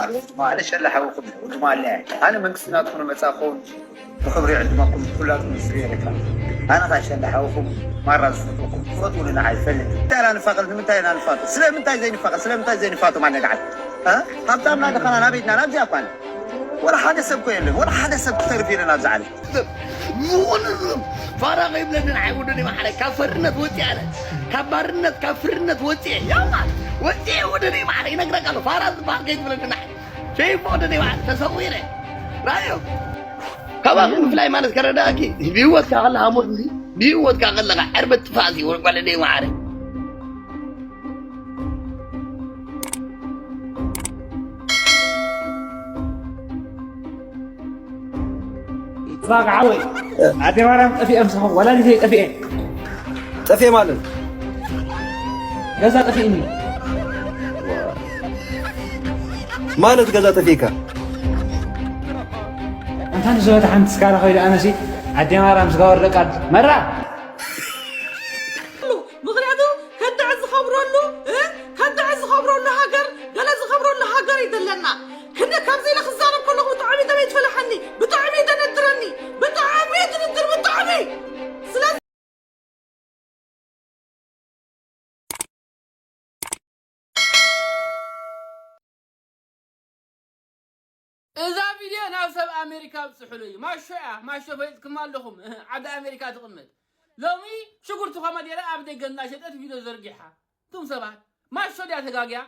ኣነ ሸላ ሓውኹም እዩ፣ ወዲ ማለ። ኣነ መንግስቲ ናትኩም መጻኹም ብኽብሪ ዕድመኩም ኩላትኩም ስሪ ኤርትራ። ኣነ ኸኣ ሸላ ሓውኹም ማራ ዝፈትወኩም፣ ትፈትውኒ ንዓይ ይፈልጥ። እንታይ ኢና ንፋቐር? ንምንታይ ኢና ንፋቐር? ስለምንታይ ዘይንፋቐር? ስለምንታይ ዘይንፋቶም ኣነግዓት? እ? ሃብታምና ድኻና ናበይትና? ናብዚኣ እኳ ወላ ሓደ ሰብ እኮ የለን። ወላ ሓደ ሰብ ክተርፍ የለን ኣብዚ ዓለም። ዝኾነ ሰብ ፋራ ከይብለኒ ንዓይ ወደደይ ማዕረ ካብ ፈርነት ወፂአ ኣነ። ካብ ባርነት፣ ካብ ፍርነት ወፂአ። ያማ ወፂአ ወደደይ ማዕረ ይነግረካ ኣሎ። ፋራ ዝበሃል ከይትብለኒ ንዓይ። ሸይፎ ወደደይ ማዕረ ተሰዊረ። ራዮ። ካባኹም ምፍላይ ማለት ከረዳእኪ። ብህይወትካ ከለኻ ሞት እዚ። ብህይወትካ ከለኻ ዕርበት ጥፋእ እዚ ወ-፣ ወደደይ ማዕረ። ባግዓወይ ኣደ ማርያም ጠፊኤ ምስኹም ወላዲተይ ጠፊኤ። ጠፊኤ ማለት? ገዛ ጠፊእኒ። ማለት ገዛ ጠፊእካ? ኣንታ ንዝበታ ሓንቲ ስካራ ኸይደ ኣነሲ ኣደ ማርያም ስጋ ወርደ ቃል መራ። ምኽንያቱ ከዳዕ ዝኸብረሉ፣ እ? ከዳዕ ዝኸብረሉ ሃገር፣ ገለ ዝኸብረሉ ሃገር እዩ ዘለና። ክንዲ ከምዚ ኢለ ክዛረብ ከለኹ ብጣዕሚ ደመይ ትፈለሐኒ፣ ብጣዕሚ እዩ ደነድረኒ፣ ብጣዕሚ እዩ ድንድር፣ ብጣዕሚ። ስለዚ እዛ ቪድዮ ናብ ሰብ ኣሜሪካ ኣብፅሑለይ። ማሾ እያ፣ ማሾ ፈሊጥኩም ኣለኹም። ዓዲ ኣሜሪካ ትቕመጥ። ሎሚ ሽጉርቲ ኮመዴረ ኣብ ደገ እናሸጠት ቪድዮ ዘርጊሓ። እቱም ሰባት፣ ማሾ ድያ ተጋግያ?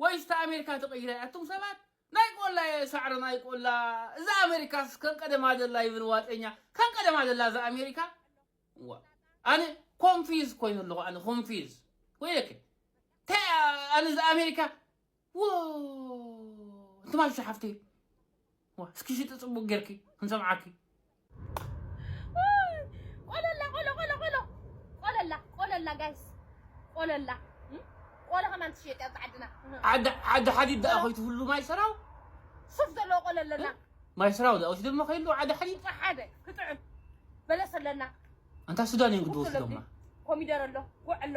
ወይስ እታ ኣሜሪካ ተቐይራ እያ? እቱም ሰባት፣ ናይ ቆላ እየ ሳዕሪ ናይ ቆላ። እዛ ኣሜሪካስ ከም ቀደማ ደላ ይብል ዋጠኛ። ከም ቀደማ ደላ እዛ ኣሜሪካ? ዋ፣ ኣነ ኮንፊዝ ኮይኑ ኣለኹ፣ ኣነ ኮንፊዝ። ወይለከ፣ እንታይ እያ ኣነ እዛ ኣሜሪካ? ዎ፣ እንተ ማሾ ሓፍተይ። ዋ፣ እስኪ ሽጢ ጽቡቅ ጌርኪ ክንሰምዓኪ። ቆለላ፣ ቆሎ፣ ቆሎ፣ ቆሎ። ቆለላ፣ ቆለላ፣ ጋይስ። ቆለላ። እም? ቆሎ ከማን ትሸጥ እያ ኣብዚ ዓድና። ዓዲ፣ ዓዲ ሓዲድ ደኣ ቆሎ። ኮይቱ ሁሉ ማይ ሰራው? ሱፍ ዘለዎ ቆሎ ኣለና። ማይ ሰራው ደኣ ወሲዶሞ ከይሉ ዓዲ ሓዲድ? ቁጥሪ ሓደ፣ ክጥዕም። በለስ ኣለና። ኣንታ ሱዳን እዮም ግዲ ቁርሲ ወሲዶማ። ኣለብኝ። ኮሚደረ ኣሎ፣ ጉዕ ኣሎ፣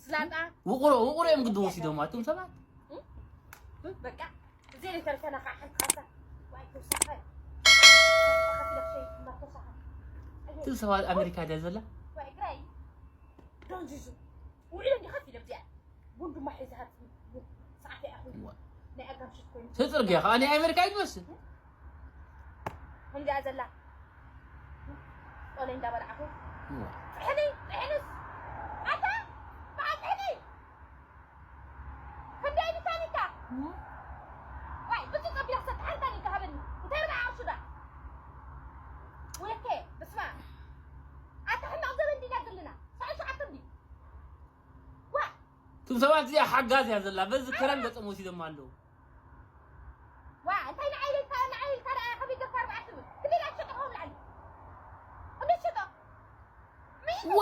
ስላጣ። ውቕሮ፣ ውቕሮ እዮም ግዲ ወሲዶማ፣ እቶም ሰባት። እም? በቃ፣ እዚኤን ይተርፈና ከዓ ሓንቲ ካሳ። ዋይ፣ ተውሳኸ። ተኸፊለ ክሸይድ እምበር ተውሳኸ። እቶም ሰባት ኣሜሪካ ድያ ዘላ? ዋይ፣ ግራይ። ዶን ዚዙ። ውዒለ እንዲ ከፊለ ብዚኣ። ቡን ድማ ሒዝሃት። ሰዓት ይኣኽል። ዋ። ናይ ኣጋምሽት ኮይኑ። እቲ ጽርግያ ኸኣ ናይ ኣሜሪካ እዩ ዝመስል። ከምዚኣ ዘላ። ቆለ እንዳበላዕኹ። ዋ። ጥሕኒ፣ ጥሕንስ። ኣታ፣ በዓል ጥሕኒ። ክንደይ እዩ ታኒካ? ዋ። ዋይ፣ ብፁዕ ጸቢቕ ሰብ፣ ሓንቲ ታኒካ ሃበኒ። እንታይ ርብዓ ቅርሺ ዳ? ወይከ፣ በስመ ኣብ። ኣታ ሕማቕ ዘበን ዲና ዘለና። ሰዓት ሸውዓተ እንዲ። ዋ። እቶም ሰባት እዚኣ ሓጋዝ እያ ዘላ። በዚ ከረን ገጾም ወሲዶም ኣለዉ። ዋ፣ እንታይ ንዓይ ኢልካ፣ ንዓይ ኢልካ ደኣ ከመይ ጌርካ ኣርባዕተ ትብል? ክንደይ ደኣ ትሸጦ ክኸውን ላዕሊ? ክንደይ ትሸጦ? ምን? ዎ!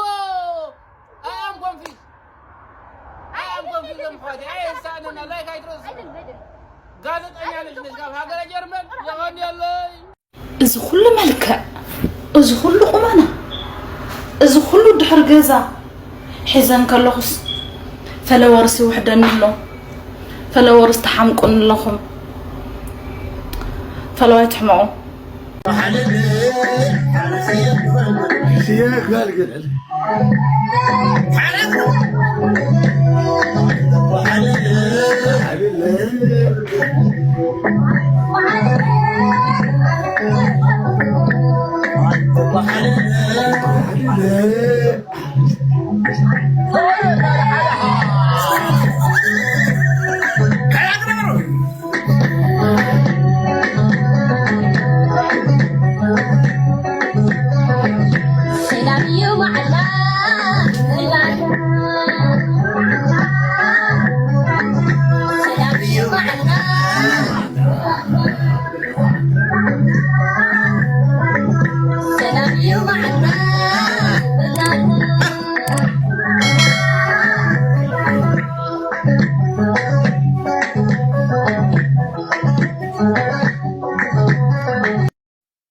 I am confused. I am confused፣ ሎም ሖዲ። ኣይ፣ ሳእነና፣ ላይክ ኣይትረሱ። ኣይደል፣ ኣይደል። ጋዜጠኛ ነሽ፣ ነሽ ካብ ሃገረ ጀርመን። የቐንየለይ። እዚ ኩሉ መልክዕ፣ እዚ ኩሉ ቁመና፣ እዚ ኩሉ ድሕሪ ገዛ ሒዘ እንከለኹስ ፈለወርስ ይውሕደኒ ኣሎ። ፈለወርስ ትሓምቁኒ ኣለኹም። ፈለዋይ ትሕመቑ።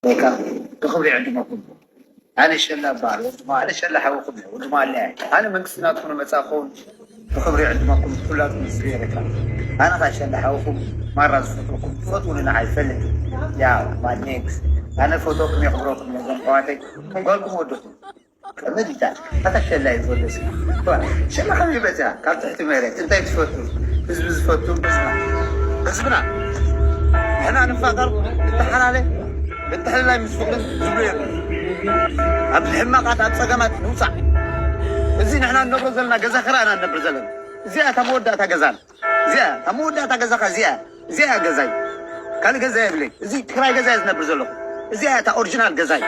በቃ፣ ብኽብሪ ዕድመኩም። ኣነ ሸላ እበሃል፣ ወዲ ማ-፣ ኣነ ሸላ ሓውኩም እየ፣ ወዲ ማለ። ኣነ መንግስቲ ናትኩም መጻኹም፣ ብኽብሪ ዕድመኩም፣ ኩላትኩም ህዝቢ ኤርትራ። ኣነ ካሸንዳ ሓውኩም ማራ ዝፈትወኩም ትፈትውኒ ንዓይ ፈልጥ። ያው ማኔክስ ኣነ ፈትወኩም የኽብረኩም ነዞም ኣሕዋተይ። ጓልኩም ወደኩም። ከመይ ኢልካ ኣታ ሸላ እዩ ዘሎ። ሽማ ከመይ በጽያ ካብ ትሕቲ መሬት እንታይ ትፈቱ? ህዝቢ ዝፈቱ ህዝብና፣ ህዝብና ንሕና ንፋቀር፣ ንተሓላለ፣ ምትሕልላይ ምስ ፍቅርን ዝብሉ የለን። ኣብ ሕማቃት ኣብ ጸገማት ንውጻእ። እዚ ንሕና ንነብሮ ዘለና ገዛ ክራእና ንነብር ዘለና። እዚኣ እታ መወዳእታ ገዛና። እዚኣ እታ መወዳእታ ገዛኻ እዚኣ፣ እዚኣ ገዛይ። ካልእ ገዛ የብለይ። እዚ ክራይ ገዛ እየ ዝነብር ዘለኹ። እዚኣ እታ ኦሪጂናል ገዛይ።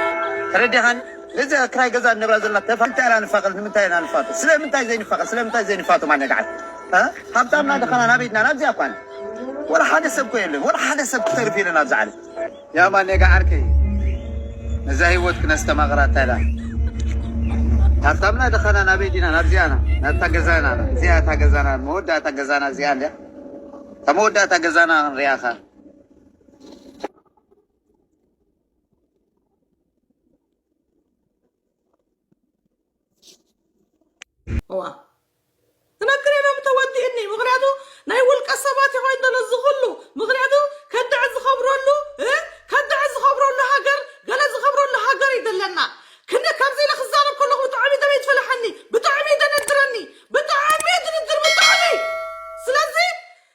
ተረዲኻኒ? እዚ ክራይ ገዛ ንነብራ ዘለና ተፋ-፣ እንታይ ኢና ንፋቐር? ንምንታይ ኢና ንፋቐር? ስለምንታይ ዘይንፋቐር? ስለምንታይ ዘይንፋቶ? ማን ነግዓት? እ? ሃብታምና ደኸና ናበይ ድና? ናብዚኣ እኳ። ወላ ሓደ ሰብ እኮ የለን። ወላ ሓደ ሰብ ክተርፍ የለን ኣብዚ ዓለም። ያ ማን ነጋ ዓርከይ፣ ነዛ ህይወት ክነስተማቕራ እንታይ ኢላ? ሃብታምና ደኸና ናበይ ዲና? ናብዚኣና፣ ናብታ ገዛና፣ እዚኣ እታ ገዛና፣ መወዳእታ ገዛና እዚኣ እንድያ። እታ መወዳእታ ገዛና ክንሪኣኻ። እዋ። ክነግር ኢሎም ተወዲእኒ። ምኽንያቱ ናይ ውልቀ ሰባት ይኾይን ዘሎ እዚ ኩሉ። ምኽንያቱ ከዳዕ ዝኸብረሉ፣ እ? ከዳዕ ዝኸብረሉ ሃገር፣ ገለ ዝኸብረሉ ሃገር እዩ ዘለና። ክነ-፣ ከምዚ ኢለ ክዛረብ ከለኹ ብጣዕሚ ደመይ ትፈለሐኒ። ብጣዕሚ ደነድረኒ። ብጣዕሚ ድንድር ብጣዕሚ። ስለዚ፣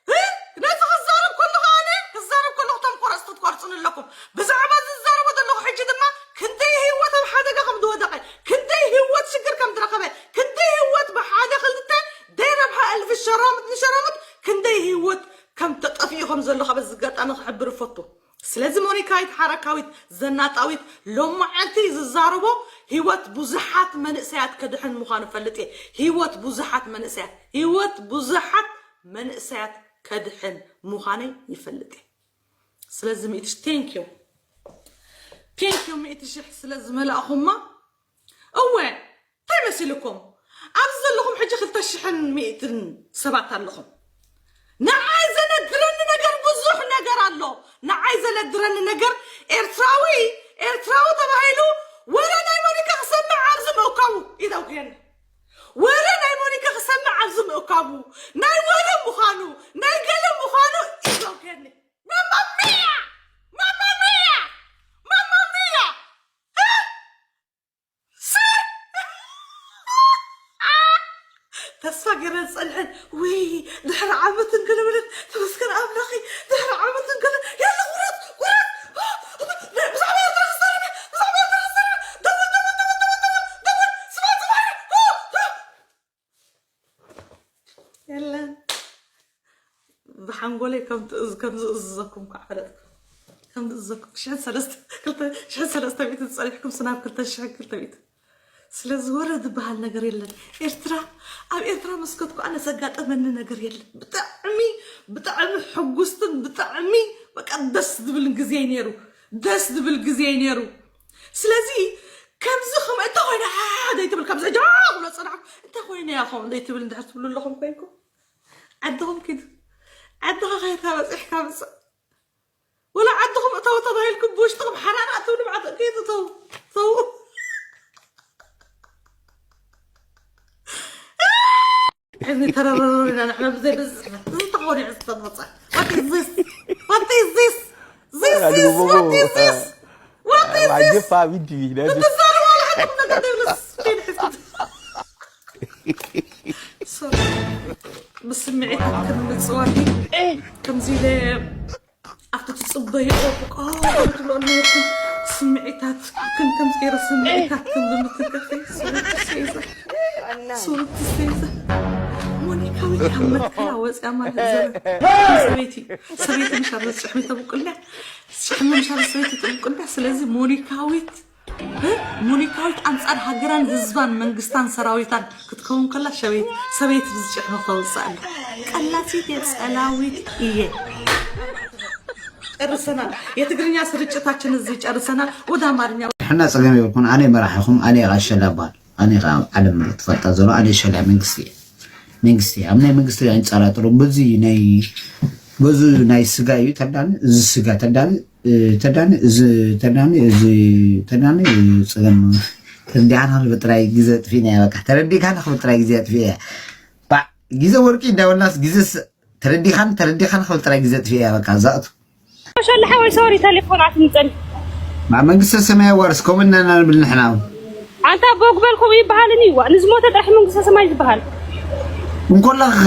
እ? ነዚ ክዛረብ ከለኹ ኣነ፣ ክዛረብ ከለኹ እቶም ቆረፅቲ ትቆርፁኒ ኣለኩም። ብዛዕባ ዝዛረቦ ዘለኹ ሕጂ ድማ ክንደይ ህይወት ኣብ ሓደጋ ከም ዝወደቐ፣ ክንደይ ህይወት ሽግር ከም ዝረኸበ፣ ክንደይ ህይወት ብሓደ ክልተ ደይረብሓ እልፊ ሸራሙጥ ንሸራሙጥ ክንደይ ህይወት ከም ተጠፊኡ ከም ዘሎ ካብ እዚ ኣጋጣሚ ክሕብር እፈቱ። ስለዚ ሞኒካዊት ሓረካዊት ዘናጣዊት ሎማዓንቲ ዝዛረቦ ህይወት ብዙሓት መንእሰያት ከድሕን ምዃኑ ፈልጥ እየ። ህይወት ብዙሓት መንእሰያት፣ ህይወት ብዙሓት መንእሰያት ከድሕን ምዃነይ ይፈልጥ እየ። ስለዚ ሚእቲ ሺሕ፣ thank you። Thank you ሚእቲ ሺሕ ስለ ዝመላእኹማ። እወ፣ እንታይ መሲልኩም? ኣብዚ ዘለኹም ሕጂ ክልተ ሽሕን ሚእትን ሰባት ኣለኹም። ንዓይ ዘነድረኒ ነገር ብዙሕ ነገር ኣሎ። ንዓይ ዘነድረኒ ነገር ኤርትራዊ፣ ኤርትራዊ ተባሂሉ ወረ ናይ ሞኒካ ክሰምዕ ኣብዚ ምእካቡ ይደውየኒ። ወረ ናይ ሞኒካ ክሰምዕ ኣብዚ ምእካቡ፣ ናይ ወረ ምዃኑ፣ ናይ ገለ ምዃኑ ይደውየኒ። ማማ ሚያ! ማማ ሚያ! ማማ ሚያ! ሲ! ተስፋ ገይረ ዝጸንሐ፣ ውይ፣ ድሕሪ ዓመትን ገለ በለን፣ ተመስገን ኣምላኸይ፣ ድሕሪ ዓመትን ገለ፣ ያላ፣ ቁረጽ፣ ቁረጽ! ብዛዕባ ኤርትራ ክዛረብ እየ፣ ብዛዕባ ኤርትራ ክዛረብ እየ፣ ደውል፣ ደውል፣ ደውል፣ ደውል፣ ደውል፣ ስማዕ፣ ስማዕ! የለን። ብሓንጎለይ ከም ትእዝ-፣ ከም ዝእዝዘኩም ከዓ ፈለጥኩ። ከም ዝእዝዘኩም። ሽሕን ሰለስተ፣ ክልተ፣ ሽሕን ሰለስተ ሚእቲ ዝጸኒሕኩም ስናብ ክልተ ሽሕን ክልተ ሚእቲ። ስለዚ ወረ ዝበሃል ነገር የለን። ኤርትራ፣ ኣብ ኤርትራ መስከትኩ ኣነ ዘጋጠመኒ ነገር የለን። ብጣዕሚ፣ ብጣዕሚ ሕጉስትን ብጣዕሚ በቃ ደስ ዝብልን ግዜ እዩ ነይሩ። ደስ ዝብል ግዜ እዩ ነይሩ። ስለዚ ከምዚ ከም እንተ ኮይነ ሓሓሓ ዘይትብል፣ ከምዚ ሕጂ ክብሎ ዝጸናሕኩ እንተ ኮይነ እያ ከምኡ ዘይትብል እንድሕር ትብሉ ኣለኹም ኮይንኩም፣ ዓድኹም ኪዱ። ዓድኻ ከይድካ በጺሕካ ምጽእ። ወላ ዓድኹም እተው ተባሂልኩም ብውሽጥኹም ሓራና እትብሉ መዓት ከይትተው። ተው። ሕዚ ተረረሩ ኢና ንሕና ብዘይ ብዝ-፣ እዚ ተኾነ ሕዚ ተመጻ። What is this? What is this? This is, what is this? What is this? ትዛረቡ ኣለኹም ነገር ዘይብልስ። ሶሪ። ብስምዒታት ክንምጽዋት ከምዚ ኢለ ኣብቲ ትጽበይኦ፣ ኦ፣ ትብሎ ኔርኩም። ስምዒታት፣ ከም፣ ከም ገይረ ስምዒታት ከም ብምትንካፍ፣ ሶሪ ትሰይዘ፣ ሶሪ ትሰይዘ። ሞኒካዊት ካብ መትከላ ወፅያ ማለት ዘረ-፣ ሰበይቲ፣ ሰበይቲ ምሻ ጭሕሚ ተብቁልያ፣ ጭሕሚ ምሻ ሰበይቲ ተብቁልያ። ስለዚ ሞኒካዊት፣ እ? ሞኒካዊት ኣንጻር ሃገራን ህዝባን መንግስታን ሰራዊታን ክትከውን ከላ ሸበይት-፣ ሰበይቲ ብዝጭሕሚ ክተውፅእ ኣላ። ቀላሲት እየ፣ ጸላዊት እየ። ጨርሰናል። የትግርኛ ስርጭታችን እዚህ ጨርሰናል። ወደ አማርኛ። ንሕና ጸገም የብልኩን። ኣነ መራሒኹም፣ ኣነ ቃሸላ እባል። ኣነ ኸዓ ዓለም ትፈልጣ ዘሎ፣ ኣነ ሸላ መንግስቲ እየ። መንግስቲ እየ። ኣብ ናይ መንግስቲ ኣይንጸራጠሩ። በዚ ናይ፣ በዚ ናይ ስጋ እዩ ተዳኒ፣ እዚ ስጋ ተዳኒ፣ እ፣ ተዳኒ፣ እዚ ተዳኒ፣ እዚ ተዳኒ፣ ጸገም ተረዲኻና ክብል ጥራይ ግዜ ኣጥፊእና እያ። በቃ ተረዲኻና ክብል ጥራይ ግዜ ኣጥፊእና እያ። ባዕ፣ ግዜ ወርቂ እንዳበልናስ ግዜ ስ-፣ ተረዲኻን ተረዲኻን ክብል ጥራይ ግዜ ጥፊ እያ በቃ ዛእቱ። ሸላ ሓወይ ሶሪ ተሌፎን ኣትምፀን ናብ መንግስተ ሰማይ ኣዋርስ ከምኡ እና ንብል ንሕና እውን። ኣንታ ቦግበል ከምኡ ይበሃልን እዩ ዋ ንዝሞተ ጥራሕ መንግስተ ሰማይ ዝበሃል እንኮላኸ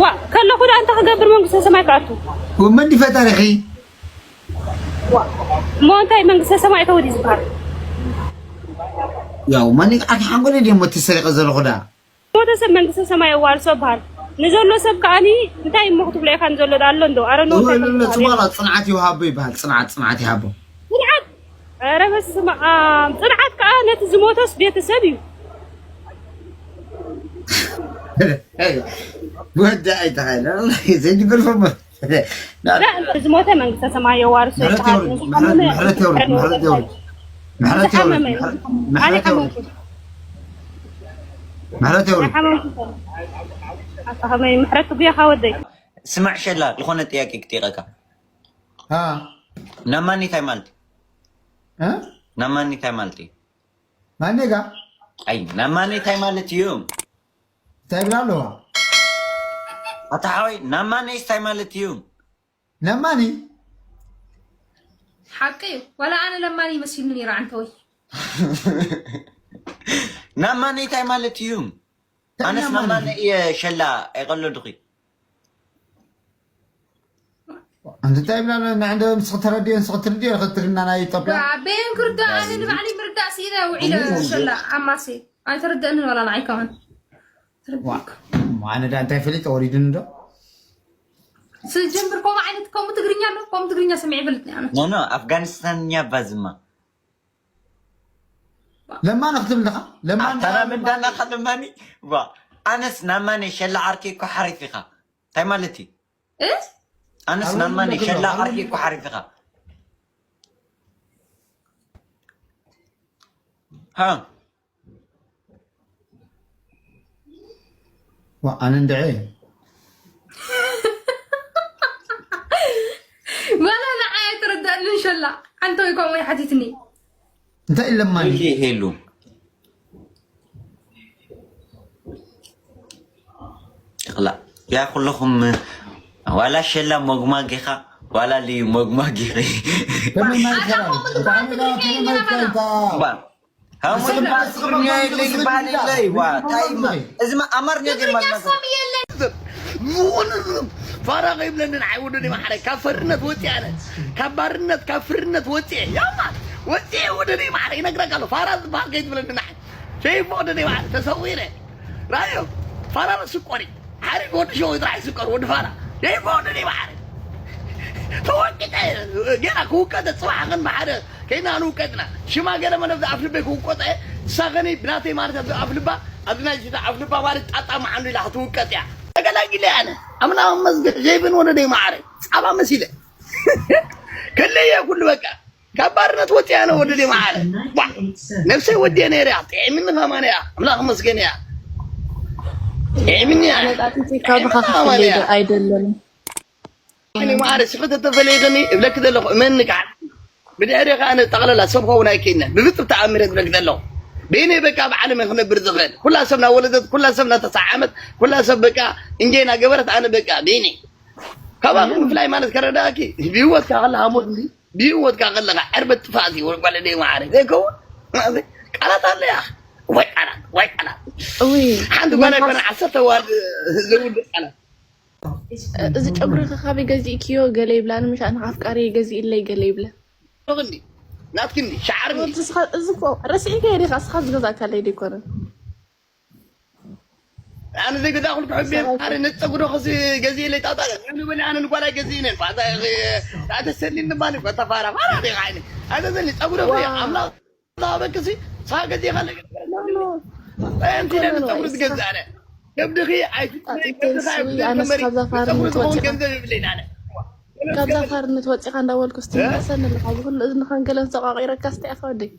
ዋ ከለኹ ዳ እንታይ ክገብር መንግስተ ሰማይ ክኣቱ መን ፈጣሪኺ ዋ እሞ እንታይ መንግስተ ሰማይ ተወዲ ዝበሃል ያው ማን ኣኪ ሓንጎለ ድሞ ተሰሪቀ ዘለኹ ዳ ሞተ ሰብ መንግስተ ሰማይ የዋርሶ በሃል ንዘሎ ሰብ ከዓኒ እንታይ እሞ ክትብሎ ኢኻ ንዘሎ ዳ ኣሎ እንዶ ኣረኖ ጽባላ ጽንዓት ይውሃቦ ይበሃል። ጽንዓት ጽንዓት ይሃቦ። ጽንዓት ኧረ በስመ ኣብ ጽንዓት ከዓ ነቲ ዝሞተስ ቤተሰብ እዩ። ወደ ኣይተኻለ ዘይድበልፎ ዝሞተ መንግስተ ሰማይ የዋርሶ ይበሃል። ምሕረት የውርድ። ምሕረት የውርድ። ዝሓመመ ኣነ ሓመምኩ ምሕረት የውርድ። ሓመምኩ ከመይ ምሕረት ትጉየኻ ወደይ ስማዕ ሸላ ዝኾነ ጥያቄ ክጥይቀካ ናብ ማን እንታይ ማለት እዩ? ናብ ማን እንታይ ማለት እዩ? ማን ኔጋ ኣይ ናብ ማን እንታይ ማለት እዩ? እንታይ ብላ ኣለዋ? ኣታ ሓወይ ናብ ማን እንታይ ማለት እዩ? ነማኒ ሓቂ እዩ። ዋላ ኣነ ለማኒ መሲሉኒ ነይሩ ዓንተወይ። ናማነይ እንታይ ማለት እዩ? ኣነስ ናማነ እየ ሸላ ኣይቀለድኹ። ኣንቲ እንታይ ብላ ንዕንደ ምስ ተረድዮ ንስ ክትርድዮ ክትግና ናይ ኢትዮጵያ ኣበየን ክርዳ ኣነ ንባዕሊ ምርዳእ ስኢነ ውዒለ ሸላ ኣማሴ ኣይተረደእንን ዋላ ንዓይ ከማን ኣነ ዳ እንታይ ፈሊጠ ወሪዱኒ ዶ ስጀምር ከምኡ ዓይነት ከምኡ ትግርኛ ኣሎ ከምኡ ትግርኛ ሰሚዐ ይፈልጥ ኣነ ኖ ኖ ኣፍጋኒስታንኛ ባዝማ ለማኒ ክትብል ዲኻ ለማኒ ኣታና ምንዳና ከለማኒ ዋ ኣነስ ናማኒ ሸላ ዓርከይ እኮ ሓሪፍ ኢኻ እንታይ ማለት እዩ እስ ኣነስ ናማኒ ሸላ ዓርከይ እኮ ሓሪፍ ኢኻ ሃ ኣነ እንድዐ ዋላ ንዓይ ኣይተረዳእንን ሸላ ሓንቲ ወይ ከምኡ ሓቲትኒ እንታይ ለማኒ ሄሉ ላ ያ ኩለኹም ዋላ ሸላ ሞግማጊኻ ዋላ ልዩ ሞግማጊኺ እዚ ኣማርኛ ፋራ ከይብለኒ ንዓይ ወደኒ ማዕረ ካብ ፈርነት ወፂ ኣነ ካብ ባርነት ካብ ፍርነት ወፂ ኣነ ካብ ባርነት ካብ ፍርነት ወፂ ያማ ወፂ ወደኒ ማዕረ ይነግረካ ኣሎ ፋራ ዝበሃል ከይትብለኒ ንዓይ ሸይፎ ወደኒ ማዕረ ተሰዊረ ራዮ ፋራ ስቆሪ ሓሪፍ ወዲ ሸው ጥራሕ ስቆር ወዲ ፋራ ሸይፎ ወደኒ ማዕረ ተወቂጠ ገና ክውቀጠ ፅባሕ ከን ማዕረ ከይና ንውቀጥና ሽማ ገለ መለብ ኣፍልበይ ክውቆጠ ሳኸኒ ብናተይ ማለት ኣፍልባ ኣብዚ ናይ ጅታ ኣፍልባ ማለት ጣጣ መዓንዱ ኢላ ክትውቀጥ እያ ተገላጊለ ኣነ ኣምላኽ መስገን ሸይፍን ወደደይ ማዕረ ፃባ መሲለ ከለየ ኩሉ በቃ ካብ ባርነት ወፂ ኣነ ወደደይ ማዕረ ነብሰይ ወዲየ ነይረ እያ ጥዕምኒ ከማን እያ ኣምላኽ መስገን እያ ጥዕምኒ እያ ነጣጢቲ ካብኻ ክፍለይ ዶ ኣይደለንን እኔ ማዕረ ስኺ ተተፈለይኽኒ እብለኪ ዘለኹ እመኒ ከዓ ብድሕሪ ከዓ ነጠቕለላ ሰብ ኸውን ኣይክእልነ ብፍፁም ተኣምር እብለኪ ዘለኹ በይነይ በቃ ብዓለም ክነብር ዝኽእል ኩላ ሰብ ናወለደት ኩላ ሰብ ናተሰዓመት ኩላ ሰብ በቃ እንጌ ናገበረት ኣነ በቃ በይነይ ካባኺ ምፍላይ ማለት ከረዳእኪ ብህይወትካ ከለኻ ሞት እንዲ ብህይወትካ ከለኻ ዕርበት ጥፋእት እዩ ጓል ደይ ማዕረ ዘይከውን ቃላት ኣለያ ወይ ቃላት ወይ ቃላት ሓንቲ ጓል ኣይኮነ ዓሰርተ ዋል ዘውድእ ቃላት እዚ ጨጉሪ ከካበይ ገዚእክዮ ገለ ይብላኒ ምሻ ንካ ኣፍቃሪ ገዚእለይ ገለ ይብለ ኖኽኒ ናትክኒ ሸዓርኒ እዚ እኮ ረስዒ ከይዲ ካ ስኻ ዝገዛእካለይ ደይኮነ ኣነ ዘይገዛእኩልኩ ሕቤ ኣነ ነፀጉዶ ከዚ ገዚእለይ ጣጣ ንበሊ ኣነ ንጓላይ ገዚእነ ተሰሊኒ ባኒ ተፋራ ፋራ ዲኻ ዓይነ ኣይገዘኒ ፀጉዶ ኣምላኽ ዛበክሲ ሳገ ዲኻ ለገ ኣንቲ ነን ጸጉሪ ትገዛነ ከብድኺ ኣይትጸጉሪ ካብዛ ፋርነት ወፂኻ እንዳበልኩ ስትመሰኒ ኣለካ ብኩሉ እዝንኻን ገለን ሰቋቂረካ ስቲኣኻ ወደይ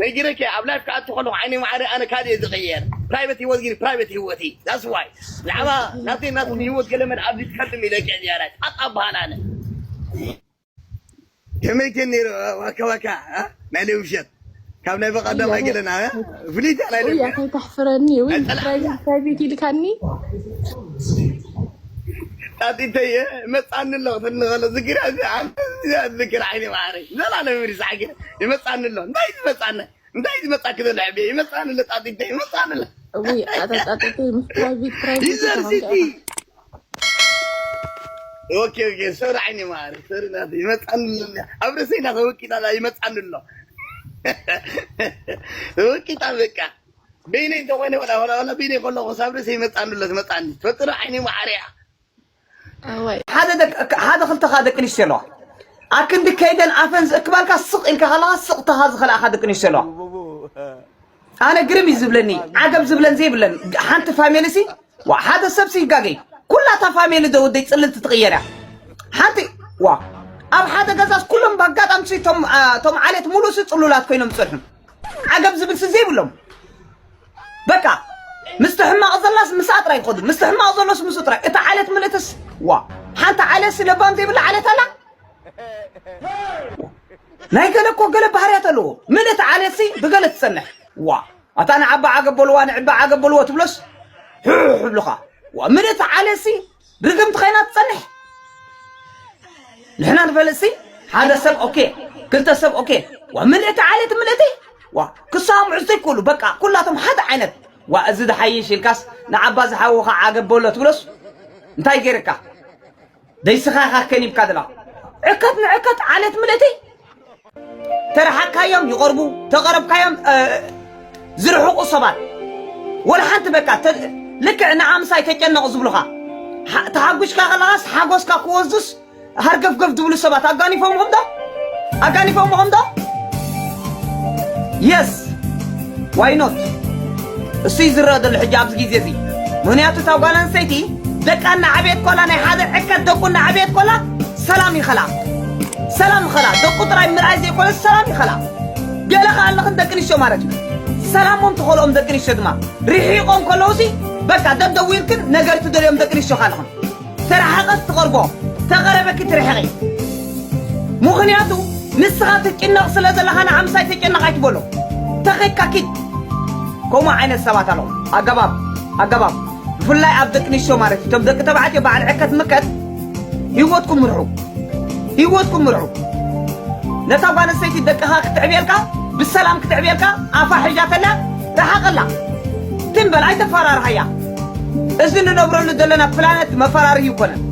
ነጊረኪ ኣብ ላይፍ ክኣቱ ከለኹ ዓይነይ ማዕረ ኣነ ካልእ እየ ዝቕየር ፕራይቨት ህይወት ግን ፕራይቨት ህይወት እዩ ዳስ ዋይ ብዛዕባ ናተይ ናትኩም ህይወት ገለመድ ኣብዚ ትከልም ኢለኪ እዚኣ ናይ ጣጣ በሃል ኣነ ከመይ ከ ነይሩ ዋካ ዋካ ናይ ለይ ውሸት ካብ ናይ በቐደም ኣይገለና ፍልይቲ ናይ ውያ ከይተሕፍረኒ ውይ ፕራይቬት ፕራይቬት ኢልካኒ ጣጢተየ መፃኒ ኣሎ ክትንኸሎ ዝግራ ዝግራ ዓይኒ ማዕረ ዘላለም ይብሪ ሳዕግረ ይመፃኒ ኣሎ እንታይ ዝመፃነ እንታይ ዝመፃኪ ዘሎ ሕብየ ይመፃኒ ኣሎ ጣጢተ ይመፃኒ ኣሎ ውይ ኣጣጣጥተይ ምስ ፕራይቬት ፕራይቬት ይዘር ሲቲ ኦኬ ኦኬ ሶሪ ዓይኒ ማዕረ ሶሪ ናት ይመፃኒ ኣሎ ኣብ ርእሰይ ናተ ወቂጣ ይመፃኒ ኣሎ ወቂጣ በቃ በይነይ እንተኾይነ ወላ ወላ ወላ በይነይ ከለኹ ሳብ ርእሰይ ይመፃኒ ኣሎ ትመፃኒ ትፈጥሮ ዓይኒ ማዕረ እያ ኣዋይ ሓደ ደቅ- ሓደ ክልተኻ ደቂ ኣንስትዮ ኣለዋ ኣክንዲ ከይደን ኣፈን ዝእክባልካ ስቕ ኢልካ ከለኻ ስቕታኻ ዝኸልኣኻ ደቂ ኣንስትዮ ኣለዋ ኣነ ግርም እዩ ዝብለኒ ዓገብ ዝብለን ዘይብለን ሓንቲ ፋሚሊ ሲ ዋ ሓደ ሰብ ሲ ይጋገይ ኩላታ ፋሚሊ ዶ ወደይ ፅልልቲ ትቕየር እያ ሓንቲ ዋ ኣብ ሓደ ገዛስ ኩሎም ብኣጋጣሚ ሲ ቶም አ፣ ቶም ዓሌት ሙሉእ ሲ ፅሉላት ኮይኖም ዝፀንሑ ዓገብ ዝብል ሲ ዘይብሎም በቃ ምስቲ ሕማቕ ዘላስ ምስኣ ጥራይ ይኸዱ ምስቲ ሕማቕ ዘሎስ ምስኡ ጥራይ እቲ ዓሌት ምልእትስ ዋ ሓንቲ ዓሌት ሲ ለባም ዘይብላ ዓሌት ኣላ ናይ ገለ እኮ ገለ ባህርያት ኣለዎ ምልእቲ ዓሌትሲ ብገለ ትጸንሕ ዋ ኣታ ንዓባ ዓገብ በልዋ ንዕባ ዓገብ በልዎ ትብሎስ ሕሕሕ ብልኻ ዋ ምልእቲ ዓሌትሲ ርግምቲ ኸይና ትጸንሕ ንሕና ንፈልጥሲ ሓደ ሰብ ኦኬ ክልተ ሰብ ኦኬ ዋ ምልእቲ ዓሌት ምልእቲ ዋ ክሰምዑ ዘይክእሉ በቃ ኩላቶም ሓደ ዓይነት ዋ እዚ ዝሓይሽ ኢልካስ ንዓባ ዝሓውኻ ዓገብ በሎ ትብሎስ እንታይ ገይርካ ደይስኻ ኢኻ ከኒብካ ደላ ዕከት ንዕከት ዓሌት ምልእቲ ተረሓቅካዮም ይቐርቡ ተቐረብካዮም ዝርሕቑ ሰባት ወላ ሓንቲ በቃ ልክዕ ንኣምሳይ ተጨነቑ ዝብሉኻ ተሓጒስካ ከለኻስ ሓጎስካ ክወዙስ ሃርገፍገፍ ዝብሉ ሰባት ኣጋኒፎምኹም ዶ ኣጋኒፎምኹም ዶ የስ ዋይኖት እሱ ዝረአ ዘሎ ሕጂ ኣብዚ ግዜ እዚ ምክንያቱ እታ ጓል ኣንስተይቲ ደቃ እናዓበየት ኮላ ናይ ሓደ ዕከት ደቁ እናዓበየት ኮላ ሰላም ይኸላ ሰላም ይኸላ ደቁ ጥራይ ምርኣይ ዘይኮነ ሰላም ይኸላ ገለ ከኣለኽን ደቂ ኣንስትዮ ማለት እዩ ሰላሞም ትኸልኦም ደቂ ኣንስትዮ ድማ ርሒቖም ከለውሲ በቃ ደደዊልክን ነገር ትደልዮም ደቂ ኣንስትዮ ካለኽን ተረሓቐስ ትቐርቦ ተቐረበኪ ትርሕቒ ምኽንያቱ ንስኻ ትጭነቕ ስለ ዘለኻ ንዓምሳይ ተጨነቕ ኣይትበሎ ተኸድካ ኪድ ከምኡ ዓይነት ሰባት ኣለዉ ኣገባብ ኣገባብ ብፍላይ ኣብ ደቂ ንሽዮ ማለት እዩ እቶም ደቂ ተባዕትዮ በዓል ዕከት ምከት ህይወትኩም ምርሑ ህይወትኩም ምርሑ ነታ ጓል ኣንስተይቲ ደቅኻ ክትዕብየልካ ብሰላም ክትዕብየልካ ኣፋ ሕጃተላ ረሓቐላ ትም በል ኣይተፈራርሃያ እዚ ንነብረሉ ዘለና ፕላነት መፈራርሂ ይኮነን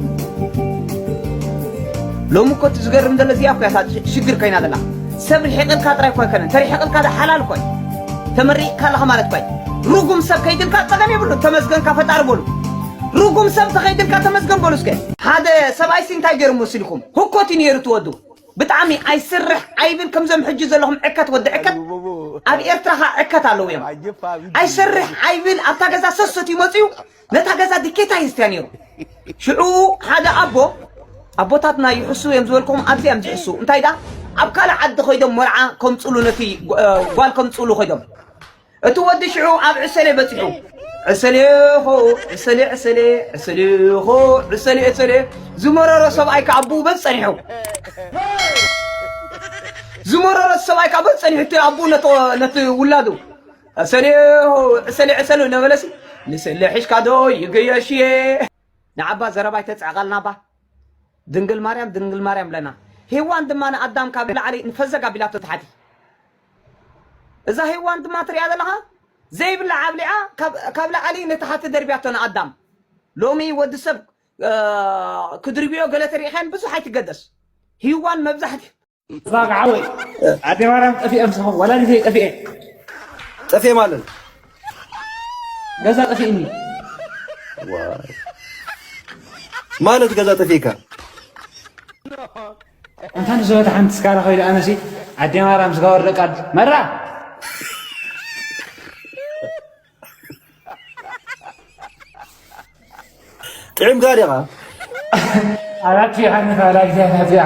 ሎሚ እኮ እቲ ዝገርም ዘሎ እዚኣ እኮ እያ ሽግር ኮይና ዘላ ሰብ ርሒቕልካ ጥራይ እኮ ኣይኮነን ተርሒቕልካ ዶ ሓላል እኮ እዩ ተመሪቕካ ኣለኻ ማለት እኮ እዩ ርጉም ሰብ ከይድልካ ፀገም የብሉ ተመስገንካ ፈጣሪ በሉ ርጉም ሰብ ተኸይድልካ ተመስገን በሉ እስከ ሓደ ሰብኣይ ሲ እንታይ ገይሩ መሲልኩም ህኮት እዩ ነይሩ ትወዱ ብጣዕሚ ኣይስርሕ ኣይብል ከምዞም ሕጂ ዘለኹም ዕከት ወዲ ዕከት ኣብ ኤርትራ ኸ ዕከት ኣለዉ እዮም ኣይስርሕ ኣይብል ኣብታ ገዛ ሰሰት እዩ መፅዩ ነታ ገዛ ድኬታ ይስትያ ነይሩ ሽዑ ሓደ ኣቦ ኣቦታትና ይሕሱ እዮም ዝበልኩም ኣብዚ እዮም ዝሕሱ እንታይ ዳ ኣብ ካልእ ዓዲ ኮይዶም መርዓ ከምፅሉ ነቲ ጓል ከምፅሉ ኮይዶም እቲ ወዲ ሽዑ ኣብ ዕሰሌ በፂሑ ዕሰሌ ኾ ዕሰሌ ዕሰሌ ዕሰሌ ኾ ዕሰሌ ዕሰሌ ዝመረሮ ሰብኣይ ከዓ ኣቦኡ በዚ ፀኒሑ ዝመረሮ ሰብኣይ ከዓ በዚ ፀኒሑ እቲ ኣቦኡ ነቲ ውላዱ ዕሰሌ ዕሰሌ ዕሰሌ እናበለሲ ንስለ ሒሽካ ዶ ይገየሽየ ንዓባ ዘረባ ይተፅዕቐልና ባ ድንግል ማርያም ድንግል ማርያም ብለና ሄዋን ድማ ንኣዳም ካብ ላዕሊ ንፈዘግ ኣቢላቶ ተሓቲ እዛ ሄዋን ድማ ትሪኣ ዘለኻ ዘይብላ ኣብሊዓ ካብ ላዕሊ ንተሓቲ ደርብያቶ ንኣዳም ሎሚ ወዲ ሰብ ክድርብዮ ገለ ተሪኢኻን ብዙሕ ኣይትገደስ ሂዋን መብዛሕቲ እዛ ከዓ ወይ ኣደ ማርያም ጠፊኤ ምሳኹም ወላዲተይ ጠፊኤ ጠፊኤ ማለት ገዛ ጠፊእኒ ማለት ገዛ ጠፊእካ እንታ ንዝበታ ሓንቲ ስካላ ከይዱ ኣነሲ ኣደ ማርያም ስጋ ወርደ ቃል መራ ጥዕምካ ዲኻ ኣላፊ ሓኒ ፋላፊ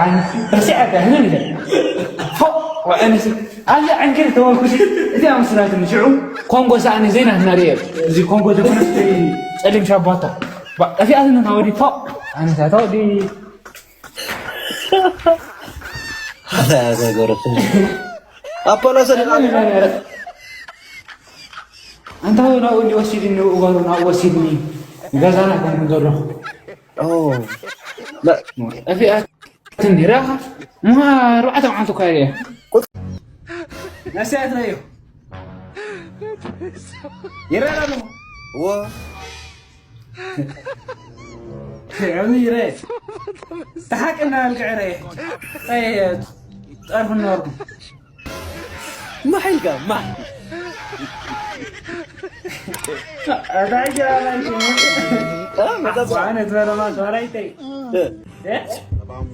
ሓኒ ርሲዐካ ህዝብ ኢለ ፎቅ ወዐንስ ኣዚ ዕንክል ተወኩሲ እዚኣ ምስላትኒ ሽዑ ኮንጎ ሰኣኒ ዘይናትና ርየ እዚ ኮንጎ ዝኾነ ጸሊም ሻባቶ ጠፊኣትኒ ታወዲ ፎቅ ኣነሳ ታወዲ ገረብ ኣፖሎ ሰዲቓ። ኣንታ ናብኡ እንዲ ወሲድኒ፣ ንብኡ ጓሉ ናብኡ ወሲድኒ፣ ገዛና ኮንኩን ዘለኹ። ጠፊኣትኒ ራኻ። እሞ ኣርባዕተ መዓልቲ እኳ እየ። ናስያት ናዮ። ይረኣና። እዎ። ኣሚረ። ተሓቅና ኣልግዕረ። ጠርፍ ነርኩ። ማሕ ኢልካ፣ ማሕ። ኣታ ይገርም። እ፣ መጻጽ። ኣነ ትበለማ፣ ሶራይተይ። እ። እ?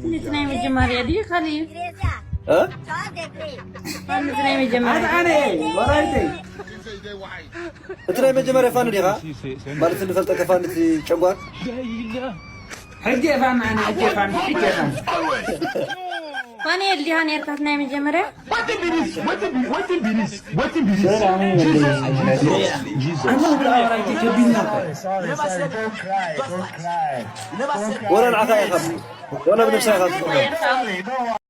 እቲ ናይ መጀመርያ ድዩ ካልእ እዩ? እ? እቲ ናይ መጀመርያ ኣነ፣ ሶራይተይ። እቲ ናይ መጀመርያ ፋን ዲኻ? ማለት ንፈልጠካ ፋን እቲ ጨንጓር? ሕጂ ፋን፣ ኣነ ሕጂ ፋን፣ ሕጂ ፋን። ፋንኤል ዲኻ ነርካ እቲ ናይ መጀመርያ? ሰላም ይበለይ። ኣነ ብላ ሶራይተይ ከቢድና እኮ። ወላ ንዓኻ ኢኻ። ወላ ብነብስኻ ኢኻ።